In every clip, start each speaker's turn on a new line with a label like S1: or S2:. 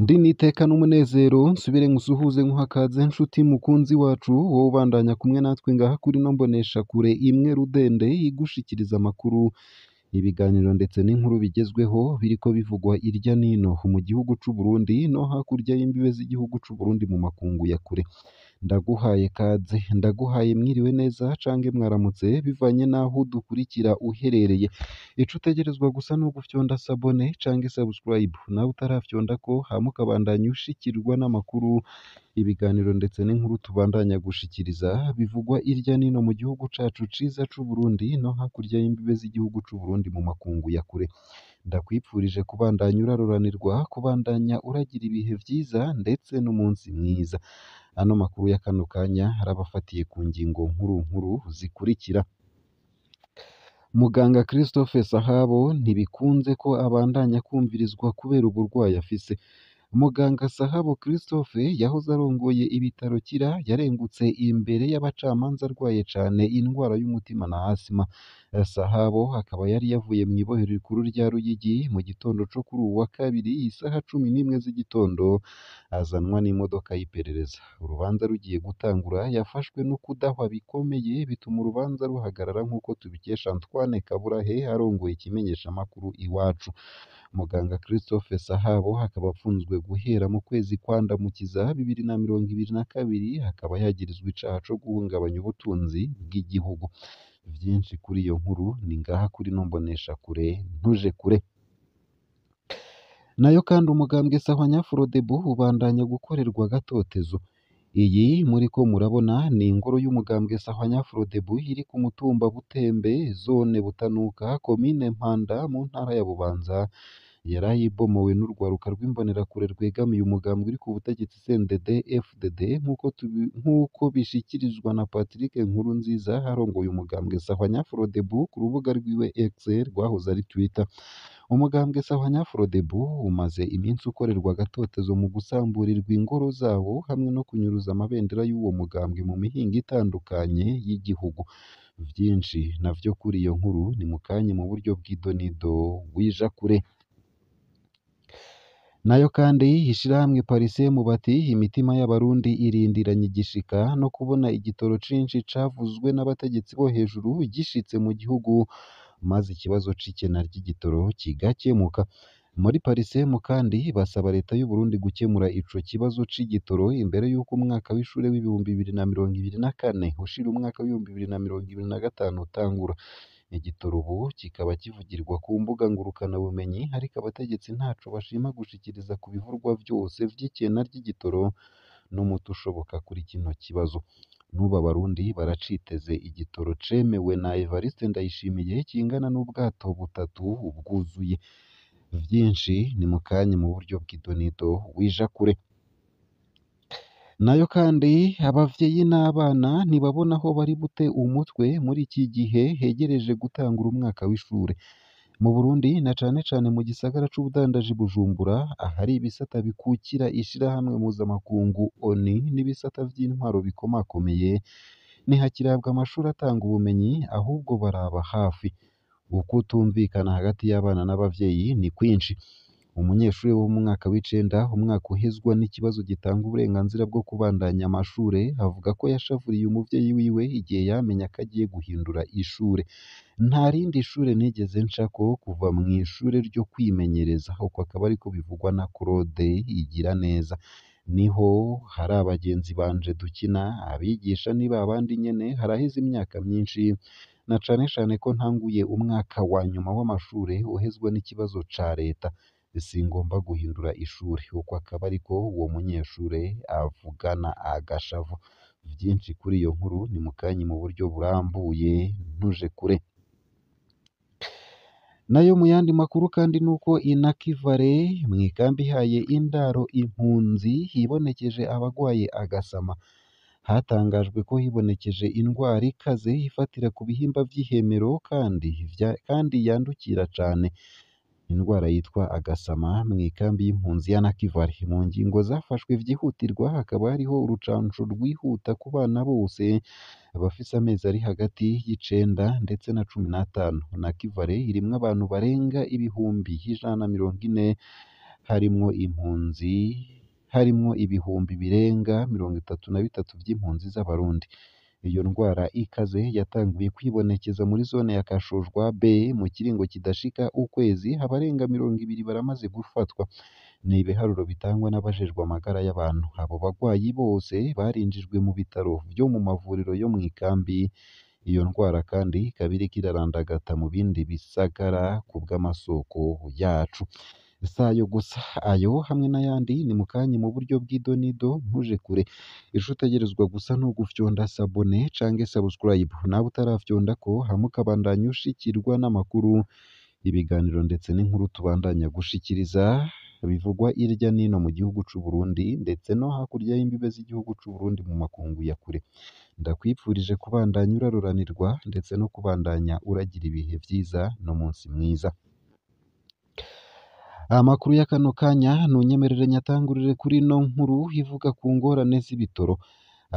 S1: Ndi n'iteka n'umunezero nsubire nkusuhuze nkuha kaze nshuti mukunzi wacu wowe ubandanya kumwe natwe ngaha kuri ino mboneshakure imwe rudende igushikiriza amakuru, ibiganiro ndetse n'inkuru bigezweho biriko bivugwa irya nino mu gihugu c'u Burundi no hakurya y'imbibe z'igihugu c'u Burundi mu makungu ya kure. Ndaguhaye kaze, ndaguhaye mwiriwe neza canke mwaramutse bivanye n'aho udukurikira uherereye. Ico utegerezwa gusa ni ugufyonda sabone canke subscribe, nawe utarafyondako hama ukabandanya ushikirwa n'amakuru, ibiganiro ndetse n'inkuru tubandanya gushikiriza bivugwa irya nino mu gihugu cacu ciza c'u Burundi no hakurya y'imbibe z'igihugu c'u Burundi mu makungu ya kure. Ndakwipfurije kubandanya uraroranirwa, kubandanya uragira ibihe vyiza ndetse n'umunsi mwiza. Ano makuru ya kano kanya arabafatiye ku ngingo nkuru nkuru zikurikira: Muganga Christophe Sahabo ntibikunze ko abandanya kumvirizwa kubera uburwayi afise. Muganga Sahabo Christophe yahoze arongoye ibitaro Kira yarengutse imbere y'abacamanza arwaye cane indwara y'umutima na asima. Sahabo akaba yari yavuye mw'ibohero rikuru rya Ruyigi mu gitondo co kuri uwu wa kabiri isaha 11 z'igitondo azanwa n'imodoka y'iperereza. Urubanza rugiye gutangura yafashwe no kudahwa bikomeye bituma urubanza ruhagarara nk'uko tubikesha Antoine Kaburahe arongoye ikimenyeshamakuru Iwacu. Muganga Christophe Sahabo akaba apfunzwe guhera mu kwezi kwa Ndamukiza 2022, akaba yagirizwa icaha co guhungabanya ubutunzi bw'igihugu. Vyinshi kuri iyo nkuru ni ngaha kuri ino mboneshakure ntuje kure. Nayo kandi umugambwe Sahwanya-Frodebu ubandanya gukorerwa agatotezo. Iyi muriko murabona ni ingoro y'umugambwe Sahwanya-Frodebu iri ku mutumba Butembe, zone Butanuka, komine Mpanda mu ntara ya Bubanza, yaraye ibomowe n'urwaruka rw'imbonerakure rwegamiye umugambwe uri ku butegetsi CNDD-FDD nk'uko bishikirizwa na Patrick Nkurunziza arongoye umugambwe Sahwanya-Frodebu ku rubuga rwiwe X rwahoze ari Twitter. Umugambwe Sahwanya-Frodebu umaze iminsi ukorerwa agatotezo mu gusamburirwa ingoro zawo hamwe no kunyuruza amabendera y'uwo mugambwe mu mihingo itandukanye y'igihugu. Vyinshi navyo kuri iyo nkuru ni mukanye mu buryo bw'idonido w'ijakure. Nayo kandi ishirahamwe Parisemu bati imitima y'abarundi irindiranye igishika no kubona igitoro cinshi cavuzwe n'abategetsi bo hejuru gishitse mu gihugu maze ikibazo c'ikena ry'igitoro kigakemuka. Muri Parisemu kandi basaba leta y'u Burundi gukemura ico kibazo c'igitoro imbere y'uko umwaka w'ishure w'2024 ushira umwaka w'2025 utangura. Igitoro ubu kikaba kivugirwa ku mbuga ngurukanabumenyi ariko abategetsi ntaco bashima gushikiriza ku bivugwa vyose vy'ikena ry'igitoro n'umuti ushoboka kuri kino kibazo. N'ubu abarundi baraciteze igitoro cemewe na Evariste Ndayishimiye kingana n'ubwato butatu bwuzuye. Vyinshi ni mukanye mu buryo bw'idonido w'ijakure. Nayo kandi abavyeyi n'abana ntibabona aho bari bute umutwe muri iki gihe hegereje gutangura umwaka w'ishure. Mu Burundi na cane cane mu gisagara c'ubudandaji Bujumbura, ahari ibisata bikukira ishirahamwe mpuzamakungu ONU n'ibisata vy'intwaro bikomakomeye, ntihakirabwa amashuri atanga ubumenyi ahubwo baraba hafi. Ukutumvikana hagati y'abana n'abavyeyi ni kwinshi. Umunyeshure wo mu mwaka w'icenda, umwaka uhezwa n'ikibazo gitanga uburenganzira bwo kubandanya amashure, avuga ko yashavuriye umuvyeyi wiwe igihe yamenya ko agiye guhindura ishure. Nta rindi shure nigeze ncako kuva mw'ishure ryo kwimenyereza, uko akaba ariko bivugwa na Claude Igiraneza. Niho hari abagenzi banje dukina, abigisha ni babandi nyene, haraheze imyaka myinshi na cane cane ko ntanguye umwaka wa nyuma w'amashure uhezwa n'ikibazo ca leta. Singomba guhindura ishure, uko akaba ariko uwo munyeshure avugana agashavu. Vyinshi kuri iyo nkuru ni mukanye mu buryo burambuye ntuje kure. Nayo mu yandi makuru kandi nuko Inakivale mw'ikambi ihaye indaro impunzi hibonekeje abagwaye agasama. Hatangajwe ko hibonekeje indwara ikaze ifatira ku bihimba vy'ihemero kandi yandukira cane. Indwara yitwa agasama mw'ikambi y'impunzi ya Nakivale. Mu ngingo zafashwe vyihutirwa hakaba hariho urucanco rwihuta ku bana bose bafise amezi ari hagati y'icenda ndetse na 15. Nakivale irimwo abantu barenga 140,000 harimwo impunzi, harimwo ibihumbi birenga 33 vy'impunzi z'Abarundi. Iyo ndwara ikaze yatanguye kwibonekeza muri zone ya Kashojwa B mu kiringo kidashika ukwezi, abarenga 20 baramaze gufatwa. Ni ibiharuro bitangwa n'abajejwe amagara y'abantu. Abo bagwayi bose barinjijwe mu bitaro vyo mu mavuriro yo mw'ikambi. Iyo ndwara kandi ikaba iriko irarandagata mu bindi bisagara kubw'amasoko yacu. Sayo gusa, ayo hamwe n'ayandi ni mukanya mu buryo bw'idonido, ntuje kure. Ico utegerezwa gusa ni ugufyonda sabone canke subscribe, nawe utarafyondako hama ukabandanya ushikirwa n'amakuru, ibiganiro ndetse n'inkuru tubandanya gushikiriza bivugwa irya nino mu gihugu c'u Burundi ndetse no hakurya y'imbibe z'igihugu c'u Burundi mu makungu ya kure. Ndakwipfurije kubandanya uraroranirwa ndetse no kubandanya uragira ibihe vyiza n'umunsi mwiza. Amakuru ya kano kanya ntunyemerere nyatangurire kuri ino nkuru ivuga ku ngorane z'ibitoro.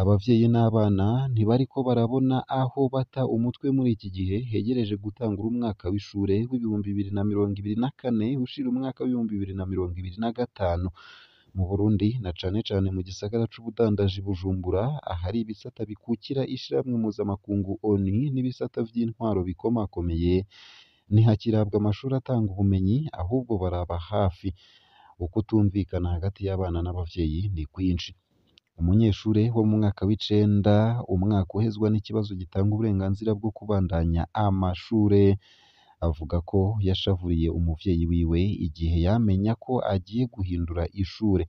S1: Abavyeyi n'abana ntibariko barabona aho bata umutwe muri iki gihe hegereje gutangura umwaka w'ishure w'2024 ushira umwaka w'2025. Mu Burundi na cane cane mu gisagara c'ubudandaji Bujumbura, ahari ibisata bikukira ishirahamwe mpuzamakungu ONU n'ibisata vy'intwaro bikomakomeye, ntihakirabwa amashuri atanga ubumenyi ahubwo baraba hafi. Ukutumvikana hagati y'abana n'abavyeyi ni kwinshi. Umunyeshure wo mu mwaka w'icenda, umwaka uhezwa n'ikibazo gitanga uburenganzira bwo kubandanya amashure, avuga ko yashavuriye umuvyeyi wiwe igihe yamenya ko agiye guhindura ishure.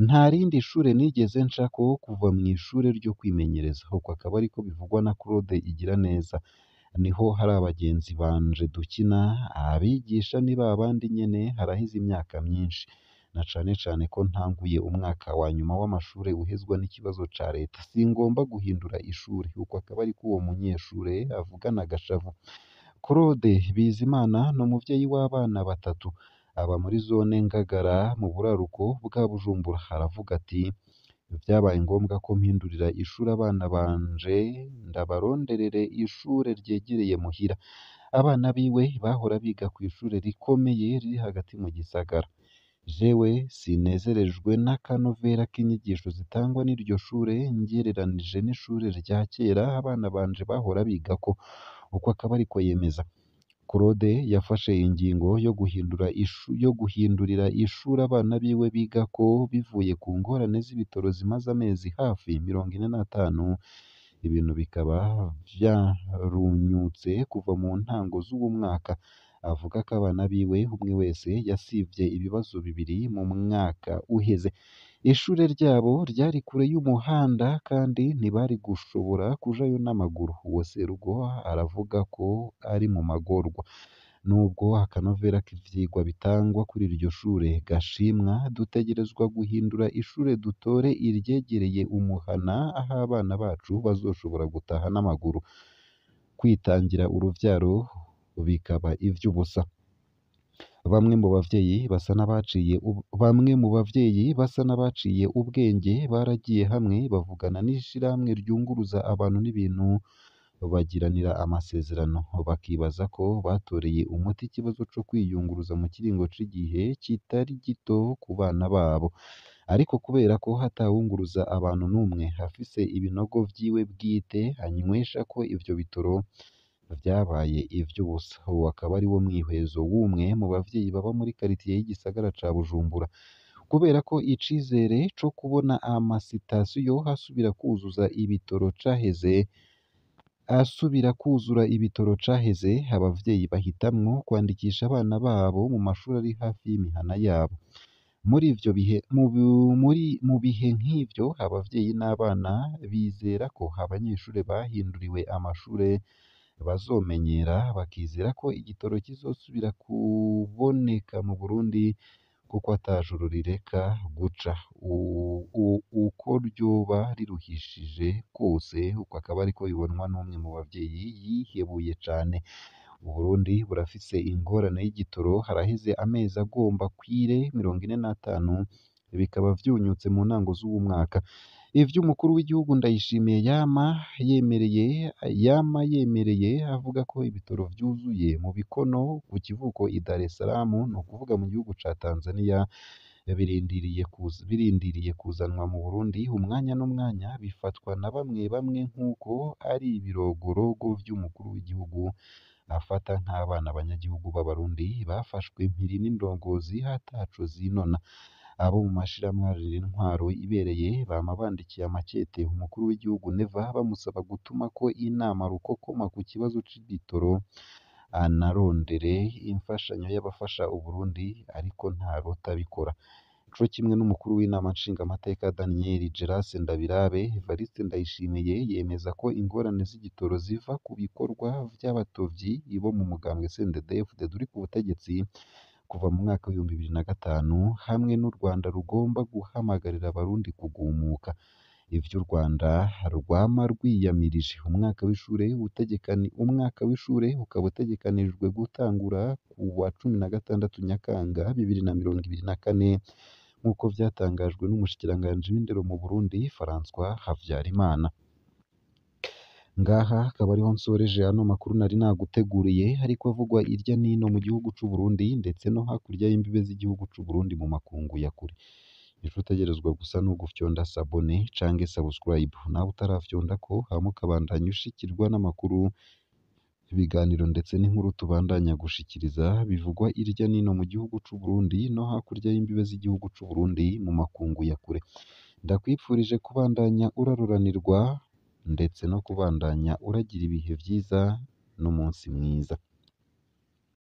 S1: Nta rindi shure nigeze ncako kuva mw'ishure ryo kwimenyereza. Uko akaba ariko bivugwa na Claude Igiraneza. Niho hari abagenzi banje dukina, abigisha ni babandi nyene, haraheze imyaka myinshi. Na cane cane ko ntanguye umwaka wa nyuma w'amashure uhezwa n'ikibazo ca leta. Singomba guhindura ishure. Uko akaba ariko uwo munyeshure avugana agashavu. Claude Bizimana ni umuvyeyi w'abana batatu, aba muri zone Ngagara mu buraruko bwa Bujumbura. Aravuga ati: "Vyabaye ngombwa ko mpindurira ishure abana banje, ndabaronderere ishure ryegereye muhira." Abana biwe bahora biga kw'ishure rikomeye riri hagati mu gisagara. Jewe sinezerejwe n'akanovera k'inyigisho zitangwa n'iryo shure ngereranije n'ishure rya kera abana banje bahora bigako. Uko akaba ariko yemeza. Claude yafashe ingingo yo guhindurira ishure abana biwe bigako bivuye ku ngorane z'ibitoro zimaze amezi hafi 45, ibintu bikaba vyarunyutse kuva mu ntango z'uwu mwaka. Avuga ko abana biwe umwe wese yasivye ibibazo bibiri mu mwaka uheze. Ishure ryabo ryari kure y'umuhanda kandi ntibari gushobora kujayo n'amaguru. Uwo serugo aravuga ko ari mu magorwa. Nubwo akanovera k'ivyigwa bitangwa kuri iryo shure gashimwa, dutegerezwa guhindura ishure dutore iryegereye umuhana aho abana bacu bazoshobora gutaha n'amaguru. Kwitangira uruvyaro bikaba ivy'ubusa. Bamwe mu bavyeyi basa n'abaciye ubwenge baragiye hamwe bavugana n'ishirahamwe ryunguruza abantu n'ibintu, bagiranira amasezerano, bakibaza ko batoreye umuti ikibazo co kwiyunguruza mu kiringo c'igihe kitari gito ku bana babo. Ariko kubera ko hatawunguruza abantu n'umwe afise ibinogo vyiwe bwite anyweshako ivyo bitoro, vyabaye ivy'ubusa. Uwo akaba ari wo mwihwezo w'umwe mu bavyeyi baba muri karitiye y'igisagara ca Bujumbura. Kubera ko icizere co kubona amasitasiyo asubira kuzuza ibitoro caheze, asubira kuzura ibitoro caheze, abavyeyi bahitamwo kwandikisha abana babo mu mashuri ari hafi y'imihana yabo. Muri ivyo bihe mu bu- muri mu bihe nk'ivyo, abavyeyi n'abana bizera ko abanyeshure bahinduriwe amashure bazomenyera, bakizera ko igitoro kizosubira kuboneka mu Burundi kuko ata joro rireka guca. Uko ryoba riruhishije kose, uko akaba ariko bibonwa n'umwe mu bavyeyi yihebuye cane. Uburundi burafise ingorane y'igitoro, haraheze amezi agomba kwire 45, bikaba vyunyutse mu ntango z'uwu mwaka. Ivyo umukuru w'igihugu Ndayishimiye yama yemereye avuga ko ibitoro vyuzuye mu bikono ku kivuko i Dar es Salaam, ni ukuvuga mu gihugu ca Tanzania, birindiriye kuzanwa mu Burundi umwanya n'umwanya, bifatwa na bamwe bamwe nk'uko ari ibirogorogo vy'umukuru w'igihugu afata nk'abana abanyagihugu b'Abarundi bafashwe mpiri n'indongozi ataco zinona. Abo mu mashirahamwe aharanira intwaro ibereye bama bandikiye amakete umukuru w'igihugu Neva bamusaba gutumako inama rukokoma ku kibazo c'igitoro, anarondere imfashanyo y'abafasha Uburundi, ariko ntarota abikora. Co kimwe n'umukuru w'inama nshingamateka Daniel Gerase Ndabirabe, Evariste Ndayishimiye yemeza ko ingorane z'igitoro ziva ku bikorwa vy'abatovyi bo mu mugambwe CNDD-FDD uri ku butegetsi kuva mu mwaka w'2005, hamwe n'u Rwanda rugomba guhamagarira Abarundi kugumuka. Ivyo u Rwanda rwama rwiyamirije. Umwaka w'ishure ukaba utegekanijwe gutangura ku wa 16 Nyakanga 2024, nk'uko vyatangajwe n'umushikiranganji w'indero mu Burundi François Havyarimana. Ngaha akaba ariho nsoreje ano makuru nari naguteguriye, ariko avugwa irya nino mu gihugu c'u Burundi ndetse no hakurya y'imbibe z'igihugu c'u Burundi mu makungu ya kure. Ico utegerezwa gusa ni ugufyonda s'abonner canke subscribe, nawe utarafyondako, hama ukabandanya ushikirwa n'amakuru, ibiganiro ndetse n'inkuru tubandanya gushikiriza bivugwa irya nino mu gihugu c'u Burundi no hakurya y'imbibe z'igihugu c'u Burundi mu makungu ya kure. Ndakwipfurije kubandanya uraruranirwa ndetse no kubandanya uragira ibihe vyiza n'umunsi mwiza.